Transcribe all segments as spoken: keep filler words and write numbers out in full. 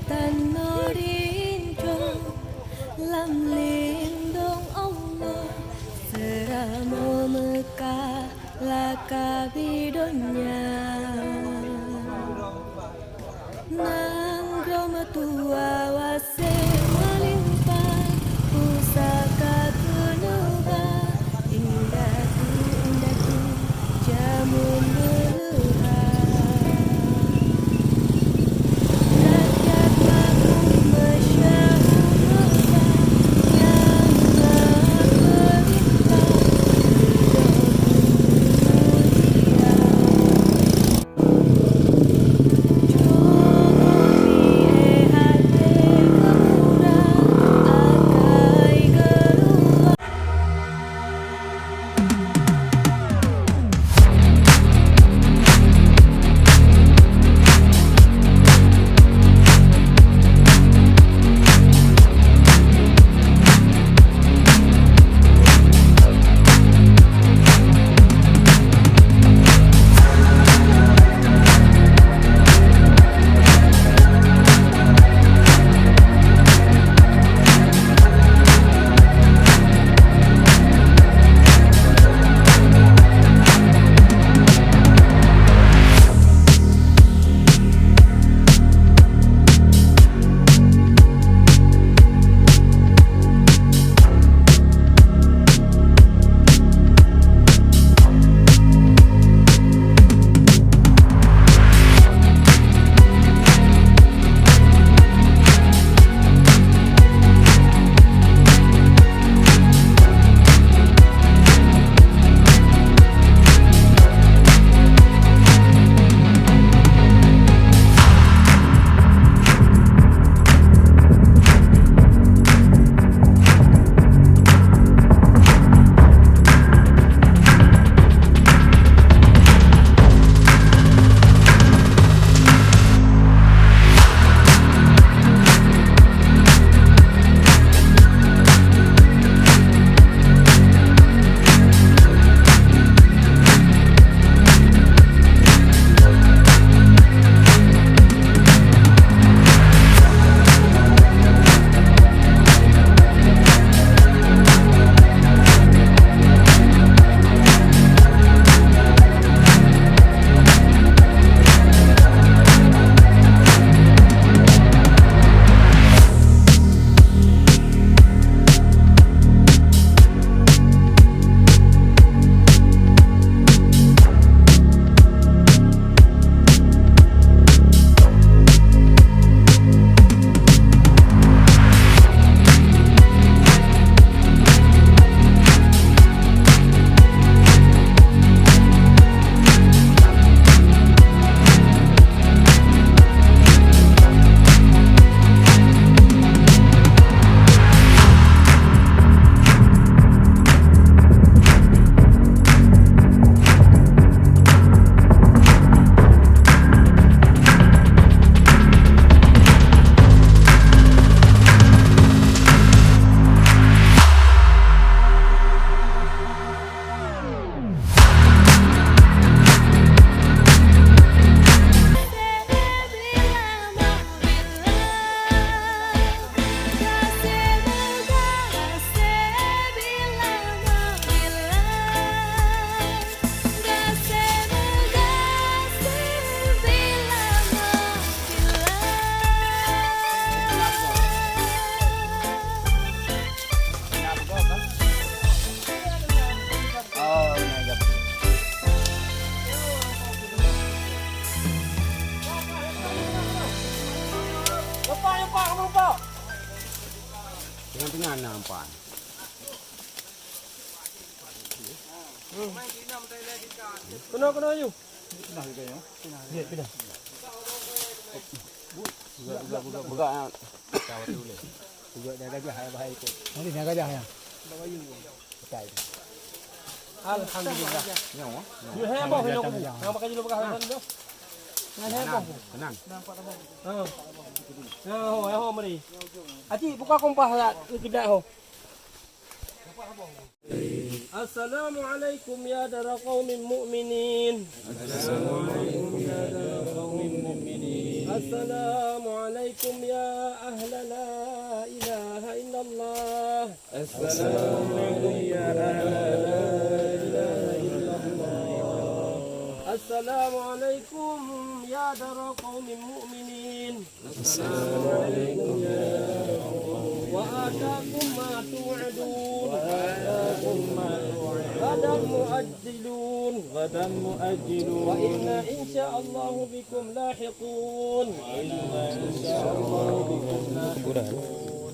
Tanoh rinco lam lindong Allah, seuramoe Meukah lakabi donya. Nanggroe meutuwa wase meulimpah, pusaka keuneubah, indatu-indatu jameun meuleuha. Rakyat makmum meusyahut, nyang na peurintah, ridho mulia. Tengah-tengah na empat. Keunoe, keunoe, yu. Pindah, pindah. Buka, buka, buka. Buka dah gajah, ya, bahaya ikut. Nanti dah gajah, ya. Betul. Alhamdulillah. Nyawa. Yu, hai, abah, yu. Yang pakai jilbab, abah, yu. Nah, hai, abah. Tenang. Ha. Ya, ho, ya, ho, mari. Aci, buka kompas lah, kejap, ho. Assalamualaikum ya dara qaumin mukminin. Assalamualaikum ya dara qaumin mukminin. السلام عليكم يا أهل لا إله إلا الله. السلام عليكم يا أهل لا إله إلا الله. السلام عليكم يا دار قوم مؤمنين. السلام عليكم يا وآتاكم ما توعدون. وآتاكم ما توعدون. غدا مؤجلون. غدا مؤجلون. وإنا إن شاء الله بكم لاحقون. وإنا إن شاء الله بكم لاحقون.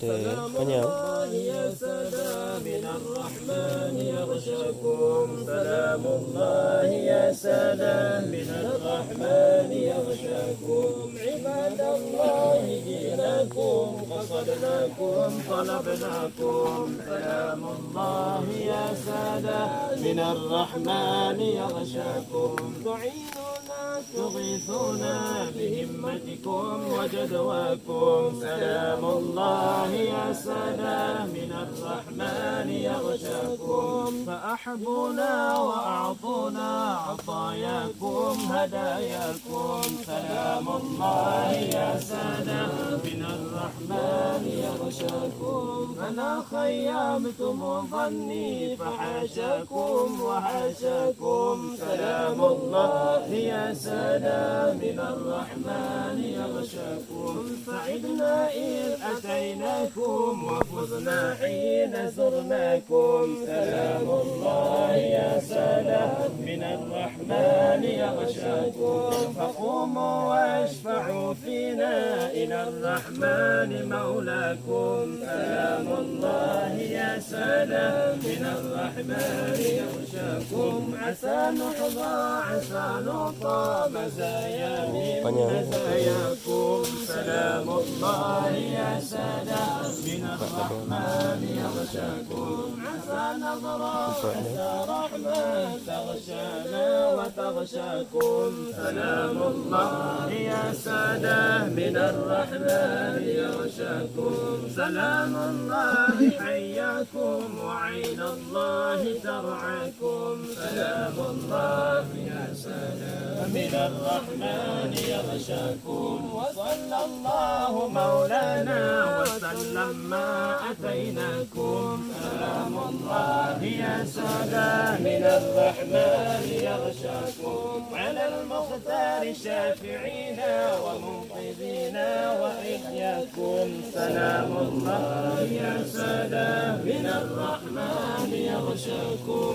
سلام الله يا سادة من الرحمن يغشاكم. سلام الله يا سادة من الرحمن يغشاكم. عباد الله جئناكم قصدناكم طلبناكم. سلام الله يا سادة من الرحمن يغشاكم. تعيننا تغيثنا بهمتكم وجدواكم. سلام الله يا سادة من الرحمن يغشاكم. فأحبونا وأعطونا عطاياكم هداياكم. سلام الله يا سادة من الرحمن يغشاكم. فلا خيبتم ظني فحاشاكم وحاشاكم. سلام الله يا سادة من الرحمن يغشاكم. سعدنا إذ أتيناكم وفزنا حين زرناكم. سلام الله يا سادة من الرحمن يغشاكم. فقوموا واشفعوا فينا إلى الرحمن مولاكم. سلام الله يا سادة من الرحمن يغشاكم. عسى نحظى عسى نعطى مزايا من مزاياكم. سلام الله يا سادة من الرحمن يغشاكم. عسى نظرة عسى رحمة تغشانا وتغشاكم. سلام الله يا سادة من الرحمن يغشاكم. سلام الله حياكم وعين الله ترعاكم. سلام الله يا سادة من الرحمن يغشاكم. وصلى الله مولانا وسلم ما أتيناكم. سلام الله يا سادة من الرحمن يغشاكم. على المختار شافعينا ومنقذنا وإحياكم. سلام الله يا سادة من الرحمن يغشاكم.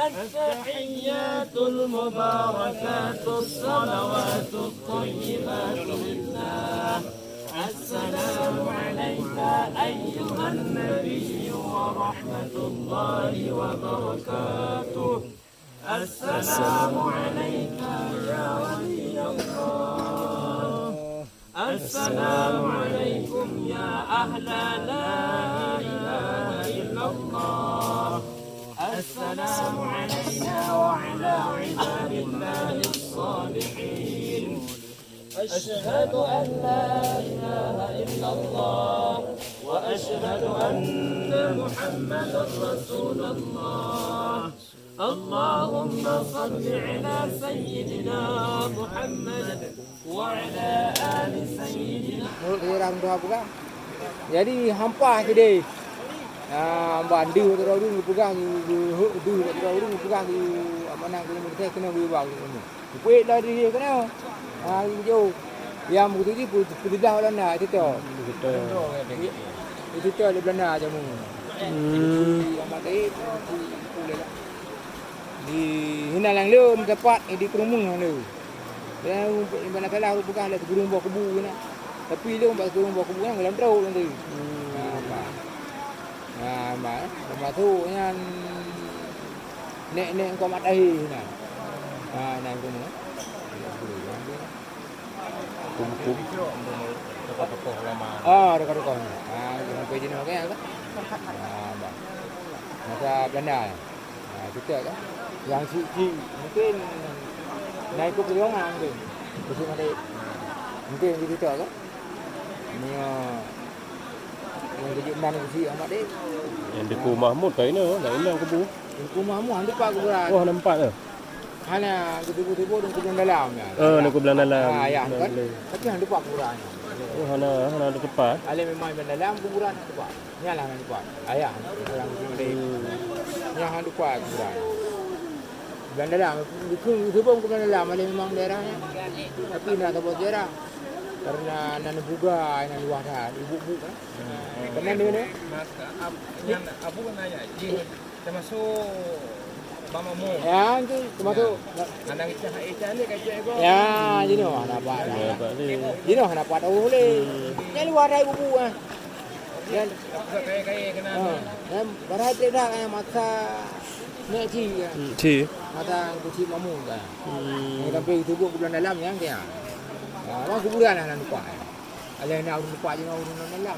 التحيات المباركات الصلوات الطيبات لله. السلام عليك أيها النبي ورحمة الله وبركاته. السلام عليك يا ولي الله. السلام عليكم يا أهل لا إله إلا الله. السلام علينا وعلى عباد الله الصالحين. أشهد أن لا إله إلا الله وأشهد أن محمدا رسول الله. اللهم صل على سيدنا محمد وعلى آل سيدنا. Mulut urang tuha peugah. Jadi hampa sideh. Ah, ban deuh bak droe ureueng geupeugah, geu-, geuhok deuh bak droe ureueng geupeugah, geu-, amanah geuh meuteusé keunoe geuba geuh. Geupeue lom deuh keunoe. Ah, geujok. Nyang beutôi jih pu-, peuteudah Belanda, itu tu. Beutôi. Itu tu di Belanda jameun. Hmm. Di Ahmad Taib, di, di, di hinan nyang lom teumpat, di Keureumeung nyang lom. Dan ibarat salah ureueng peugah lé sikureueng boh kubu keunan. Tapi lôn bak sikureueng boh kubu nyan lam trok lôn tadi. Hmm. Ha, bah. Ha, bah, eh. Lepas tu nyan nek-nek engkau mat ahi nyan. Ha, nyan tu nyan. Kum-kum. Tokoh-tokoh lama. Ah, tokoh-tokoh. Ha, sampai di nama kan? Ha, bah. Masa Belanda. Ha, beutôi kan? Nyang si, si, mungkin na ikot peujuangan mungkin. Keuchik Madé. Mungkin beutôi kan? Nyoe nyang keuchik nan keuchik Ahmad Dé. Nyang Teungku Mahmud ka inoe, dak inong kubu. Teungku Mahmud, hana pat kuburan. Oh, hana pat dah. Hana geuteupeue-teupeue dong kuburan dalam nyan. Oh, dong kuburan dalam. Ah, ya, kan? Tapi hana teupah kuburan. Oh, hana, hana teupah. Alah memang kuburan dalam, kuburan hana teupah. Nyan lah hana teupah. Ayah, orang kuburan. Hmm. Nyan hana teupah kuburan. Kuburan dalam, geuteupeue kuburan dalam, alah memang daerah nyan. Tapi na saboh sejarah. Karena na neubuga, na luwah that, ibu-bu kan. Hmm. Pernah dengar? Mas, ab-, nyan Abu nanya, jih Termasuk Bang Mamu. Ya, itu termasuk. Ya. Anak Icah, Icah ni kacau ego. Ya, jinoe hana pat. Ya, Pak ni. Jinoe hana pat tahu boleh. Hmm. Nyan luwah dah ibu-bu ah. Nyan. Buat kaya-kaya kena. Ha. Nyan barang trek dah kan masa nek ci kan. Hmm, ci. Masa kuci mamu kan. Hmm. Nyan sampai itu buat kuburan dalam nyan kan. Ha, orang kuburan lah nak lupa. Alah nak ureueng lupa je ureueng dalam.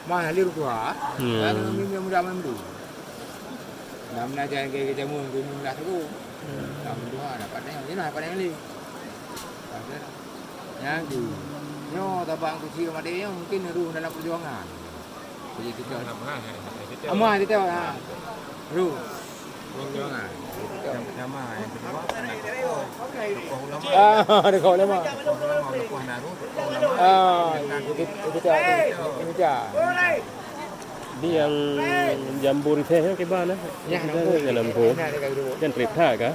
Mah halir tuha. Hmm. Kan mimpi muda main dulu. Nah, meunajan ke, ke jamu, ke meulah tu. Hmm. Nah, meuduha, dapat neng, ni lah, dapat neng ni. Dapat neng. Yang tu. Nyoe, tabang kuci madé nyoe, mungkin roh dalam perjuangan. Jadi, kita. Amal kita, ha. Roh. Perjuangan. Yang pertama, yang kedua, tokoh ulama. Ah, tokoh ulama. Tokoh ulama, tokoh naru, tokoh ulama. Ah, itu, itu, itu, itu, itu. Di nyang jambu riseh nyan kiban nah. Nyang lampu. Nyang lampu. Nyang trip that kah?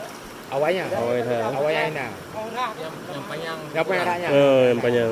Awai nyan. Awai that. Awai nyan. Nyang, nyang panyang. Nyang panyang that nyan. Oh, nyang panyang.